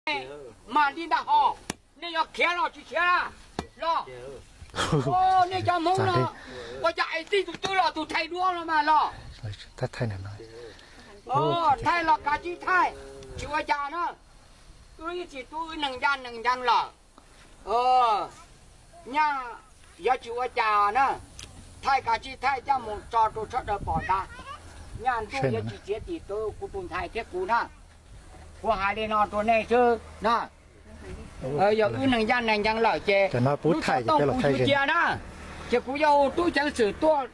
Mas li ntag ho, nej yog khiav los tsis khiav los? Nej cov Hmoob no ua cas es txij tus twg los tus thaiv duab no mas los? Thaij los kav tsij thaij, tsis ua cas na. Wb ib txhis tub wb neeg ncaj neeg ncees lawm. Nyaj yuav tsis ua cas na, thaij kav tsij thaij coj mus tso rau sawv daws pom ntag. Nyaj ntuj yuav tsis txiav txim rau kuv tus ntxhais thiab kuv na. Kuv hais li no rau nej xwb na. Yog wb neeg ncaj neeg ncees lawm ces lub xov tooj kuv yuav cia na, ces kuv yuav hu tub ceev xwm tuaj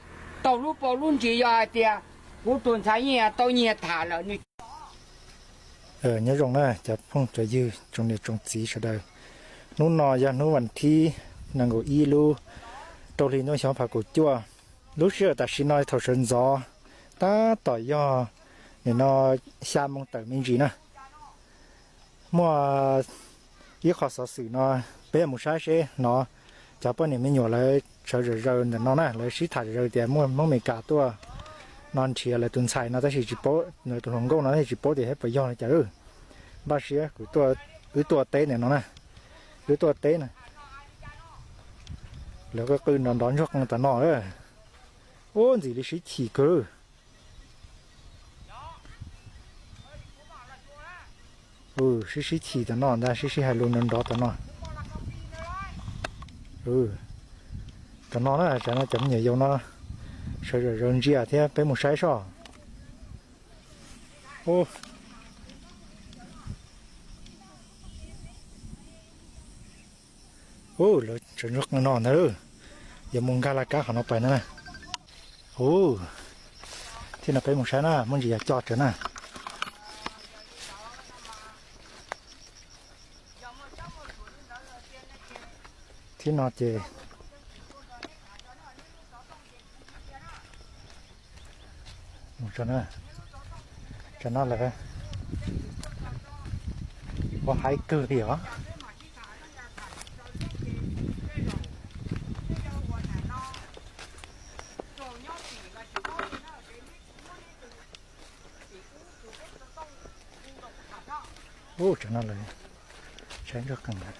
taug lub paus lub ntsis yog hais tias kuv tus ntxhais yeej tau nyiag tham lawm nws. Nyob zoo na cov phooj cov ywg tsoom niam tsoom txiv sawv daws. Hnub no yog hnub vas thib nees nkaum ib lub rau hli ntuj xyoo phav kaum cuaj. Lub sij hawm tam sim no thaum sawv ntxov tab tom yog nim no xya moo tawm me ntsis na. Muaj ib qho xov xwm no peb mus saib seb hnov cov poj niam me nyuam lawv sawv zom zaws ntawm no na, lawv sib tham zom zaws tias muaj Hmoob Amelikas tuaj no nrhiav lawv tus ntxhais no tab sis tsis paub, lawv tus hluas nkauj no tab sis tsis paub tias puas yog li cas. Npaj siab kuv, wb tuaj teb ntawm no na, wb tuaj teb na. Lawv qw nrov nrov ntsuag qees tom no. Ub, ntxim li sib chim kawg. Sib sib chim tom no ntag, sib sib hais lus nrov nrov tom no. Tom no na, tam no cov me nyuam yaus no sawv zom zaws ntsia thiab peb mus saib soj. Ub, lawv tseem ntsuag qees no ntag, yuav mus nkag laj kab qhov no pais na. Ub, thiab no peb mus saib na, muaj ntsis yog coj tsawv na. Thiab no ces mus tso na, tam no lawv ua haib kawg li os. Ub, tam no lawv saib ntsuag qees lawm.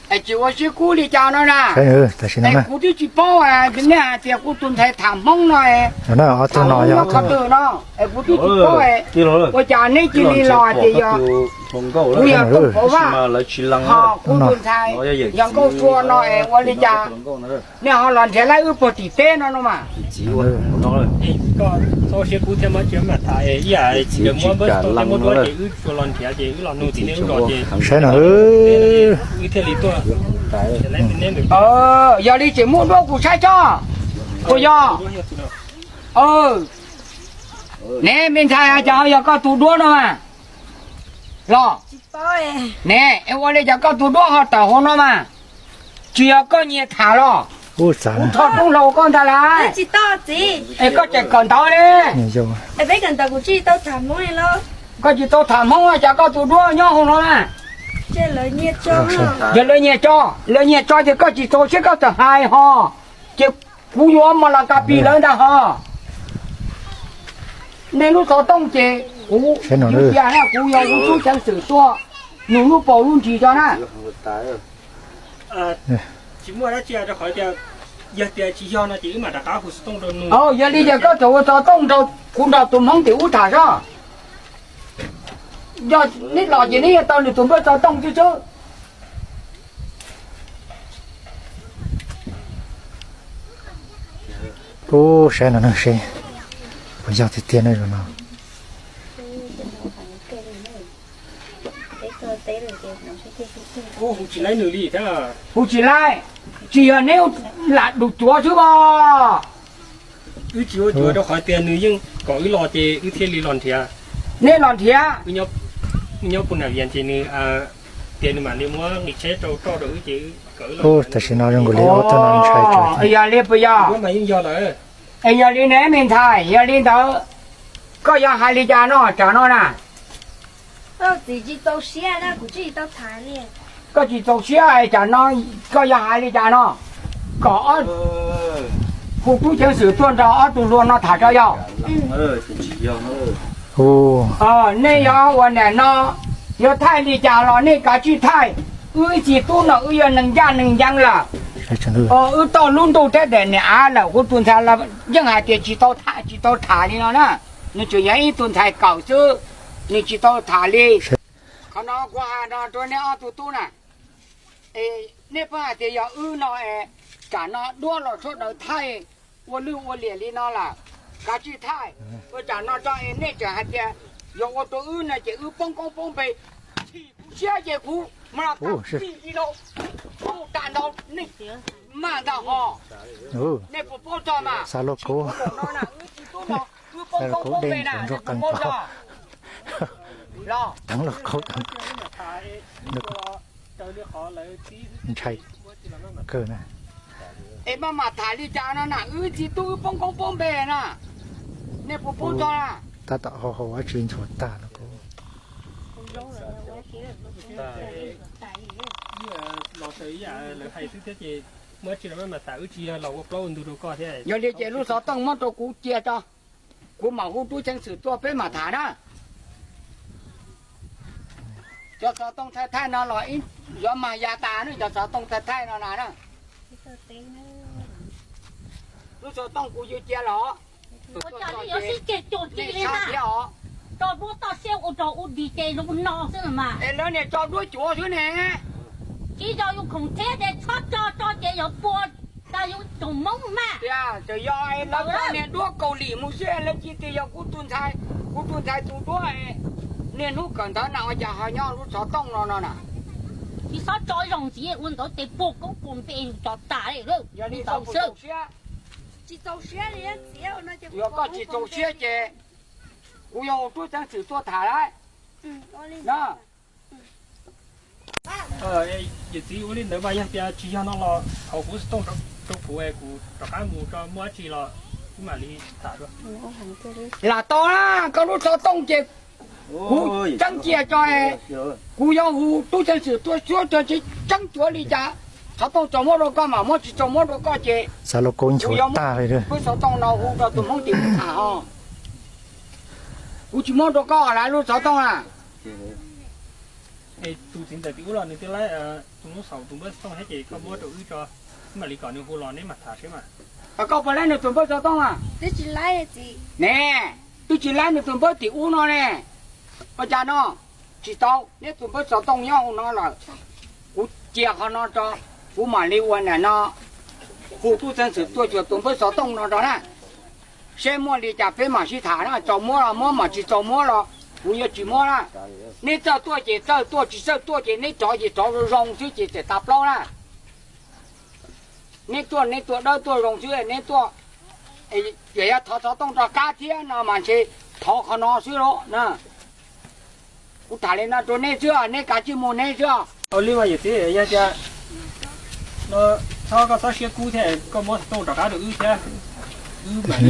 Es tsis ua sib kub li cas no na. Tam sim no es kuv twb tsis paub, nej hais tias kuv tus ntxhais tham Hmoob no, ob tug no yog qhov twg no, es kuv twb tsis paub. Ua cas neb cia li los hais tias yog kuv yog Tooj Pov Vaj, ho kuv tus ntxhais yog Nkauj Sua no es ua li cas nej ho los nrhiav laib wb puag tim teb no no mas? Saib no, yog li tseem muaj duab kuv saib tso. Puas yog? Ne me ntxhais, cas ho yog koj tus duab no mas? Los ne, es ua li cas koj tus duab ho tawm hauv no mas? Tsis yog koj nyiag tham los? Kuv tho roob hlau koj ntag lauj. Es koj tseem kawm ntawv li. Koj tsis tau tham Hmoob, cas koj tus duab nyob hauv no na? Yog lawv nyiag tso, lawv nyiag tso ces koj tsis txaus siab koj txawm hais ho, ces kuv yuav mos las kas pis lawv ntag ho. Nej lub xov tooj ces kuv, kuv yog tus tub ceev xwm tuaj nug lub paus lub ntsis tso na. Yog li ces koj txawm ua xov tooj rau kuv nrog tus Hmoob tim ub tham soj. Yog neb los ces neb yuav tau nws tus npawb xov tooj xwb xwb. Ub, saib no ne, seb puas yog tiag tiag ne no. Hu tsis laib, tsis yog neb lam dum cuav xwb os. Wb tsis ua cuav rau qhov tias nws yeej kom wb los ces wb thiaj li los nrhiav. Neb los nrhiav. Nyob puag nram Vias ces nws tias nws mam li muab nqi tsheb rau roj rau wb ces wb kom wb los. Tam sim no zoo nkaus li ob tug no ntshai tsawv. Yog li puas yog? Es yog li ne me ntxhais, yog li ntawd koj yuav hais li cas no tsam no na? Koj tsis txaus siab tsam no, koj yuav hais li cas no? Kom ob, Hu tub ceev xwm tuaj nrog ob tug hluas no tham tso yog. Nej yog ua nam no, yog thaij li cas los nej kav tsij thaij. Wb ib txiv tub no wb yog neeg ncaj neeg ncees lawm. Wb tau lub ntuj thiab daim niam av lawm, kuv tus ntxhais los yeej hais tias tsis tau tham, tsis tau tham li no na. Nws tseem yog ib tug ntxhais kawm xwb, nws tsis tau tham li. Qhov no kuv hais no rau nej ob tug tub na, nej pheej hais tias yog wb no es, tsam no duab los sawv daws thaij ua lwj ua liam li no lawm, kav tsij thaij. Ua tsam no tso es nej tseem hais tias yog ua rau wb no ces wb poob koob poob npe, chim kuv siab ces kuv mam li no, kuv tas ntau nej maj ntau ho. Nej puas paub txog mas? Xav los kuv, wb tsis tub no, wb poob koob poob npe na, nej puas paub txog? Los teev los kuv, ntshai kawg na. Es maj mam tham li cas no na, wb tsis tub wb poob koob poob npe na, nej puas paub txog na? Tab tom hau hau dab tsi nchuav tag los kuv. Los sawv ib yam lawv hais xwb thiab ces muaj dab tsi los maj mam tham, wb tsis yog los ua plaub ua ntug rau koj thiab. Yog li ces lub xov tooj muab rau kuv cia tso, kuv mam hu tub ceev xwm tuaj peb mam tham na. Cov xov tooj thaij thaij no los yuav mag ya tas na, cov xov tooj thaij thaij no na na. Lub xov tooj kuv yuav cia los. Ua cas nej yuav sib ceg cuag ci li na? Tso duab toj siab ua rau ub dig ces zoo no xwb mas. Es lawv niam tso duab cuav xwb ne. Tsis yog yus khoom thiab ces txhob tso, tso ces yog pua, cas yus tsoom Hmoob mas. Tias txawm yog lawv tso niag duab Kaus Lim mus xwb lawv cia tias yog kuv tus ntxhais, kuv tus ntxhais tus duab. Niaj hnub kawm ntawv na ua cas ho nyob lub xov tooj no no na. Tsis txhob tso zoo ntxiv ua ntawd ces puag koob puag npe yus tso tas li. Yog li txhob txaus siab. Tsis txaus siab li, yog koj tsis txaus siab ces kuv yuav hu tub ceev xwm tuaj tham lawm. Yawm txiv, ua li ntawd mas yog tias tsis yog no los thov kuv xov tooj rau kuv, kuv rov qab mus tso, muaj dab tsi los wb mam li tham dua. Lam tau na, koj lub xov tooj ces kuv tseeb cia tso, kuv yuav hu tub ceev xwm tuaj xyuas tso tseeb cuav li cas. Xov tooj txaus muab rau koj mas muab, tsis txaus muab rau koj ces xav los kuv nchuav tag li. Lub xov tooj no hu rau tus Hmoob tim tham os. Kuv tsis muab rau koj lawm lub xov tooj na. Tus txiv ntawm tim ub los nws twb laib tus Hmoob xaus tus npawb xov tooj thiab ces koj muab rau wb tso, wb mam li kom nws hu los neb mam tham seb mas. Koj puas laib nws tus npawb xov tooj a? Ne, twb tsis laib nws tus npawb tim ub no ne. Ua cas no? Tsis tau, neb tus npawb xov tooj nyob hauv no lawm. Kuv cia qhov no tso, kuv mam li ua nam no, hu tub ceev xwm tuaj xyuas tus npawb xov tooj no rau na. Seb muaj li cas peb mam sib tham na, txaus muab los muab, mas tsis txaus muab los kuv yuav tsis muab na. Neb txawj tuaj ces txawj tuaj, tsis txawj tuaj ces neb rov ces rov zoo zoo xwb ces txawm tas plaub na. Neb tuaj, neb tuaj dawb tuaj zoo xwb, neb tuaj, yog thov xov tooj rov qab thiab no mas ntshe thov qhov no xwb lauj na. Kuv tham li no rau neb xwb, neb kav tsij mus neb xwb. Ua li mas yawm txiv, yog tias no txhob, koj txhob siab kub thiab, koj muab xov tooj rov qab rau wb thiab.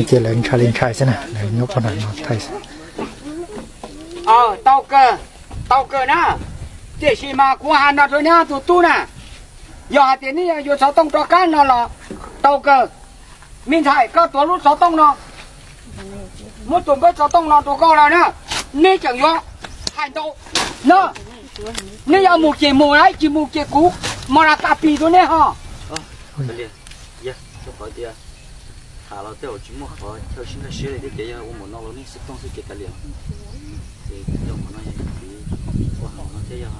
Cia lawv ntshai li ntshai xwb na, lawv nyob puag nram no thaij xwb. Tau kawg, tau kawg na. Tiam sis mas kuv hais no rau neb tus tub na, yog hais tias neb yuav xov tooj rov qab no los tau kawg. Me ntxhais, koj tuav lub xov tooj no, muab tus npawb xov tooj no rau koj lawm na, neb tseem yuav hais ntau na. Neb yuav mus ces mus, tsis mus ces kuv mos las tas pis rau neb ho. Tham los tej zaum tsis muaj qhov chaw sib nkag siab li thiab ces yog ua npaum no los nej xov tooj xwb ces kav liam. Ces yog qhov no yog yawm txiv ua heev no thiab yog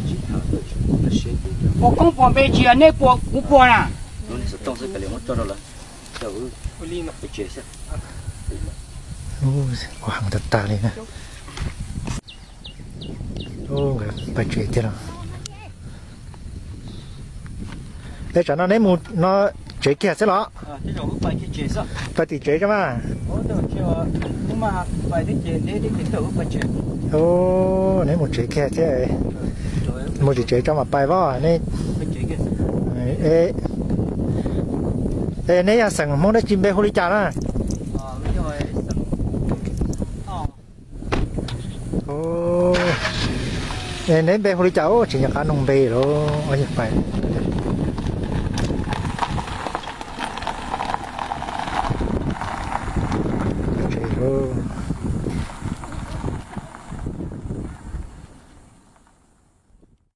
tsis tham los tej zaum tsis muaj nkag siab ces ua koob puas npe tsis yog nej puas kuv puas na. Nej xov tooj xwb kav liam muab tso rau lawv, ua li no pais tsev xwb. Ua heev tag tag li na. Nkawd pais tsev tiag los. Es tsam no neb mus no tsev kiag xwb los? Pais tim tsev tso mas. Neb mus tsev kiag thiab, mus tim tsev tso mam pais os. Es neb yog xeem Hmoob dab tsi, npe hu li cas na? Es neb npe hu li cas? Tsis nco qab nug npe lawm. Yog pais, Tus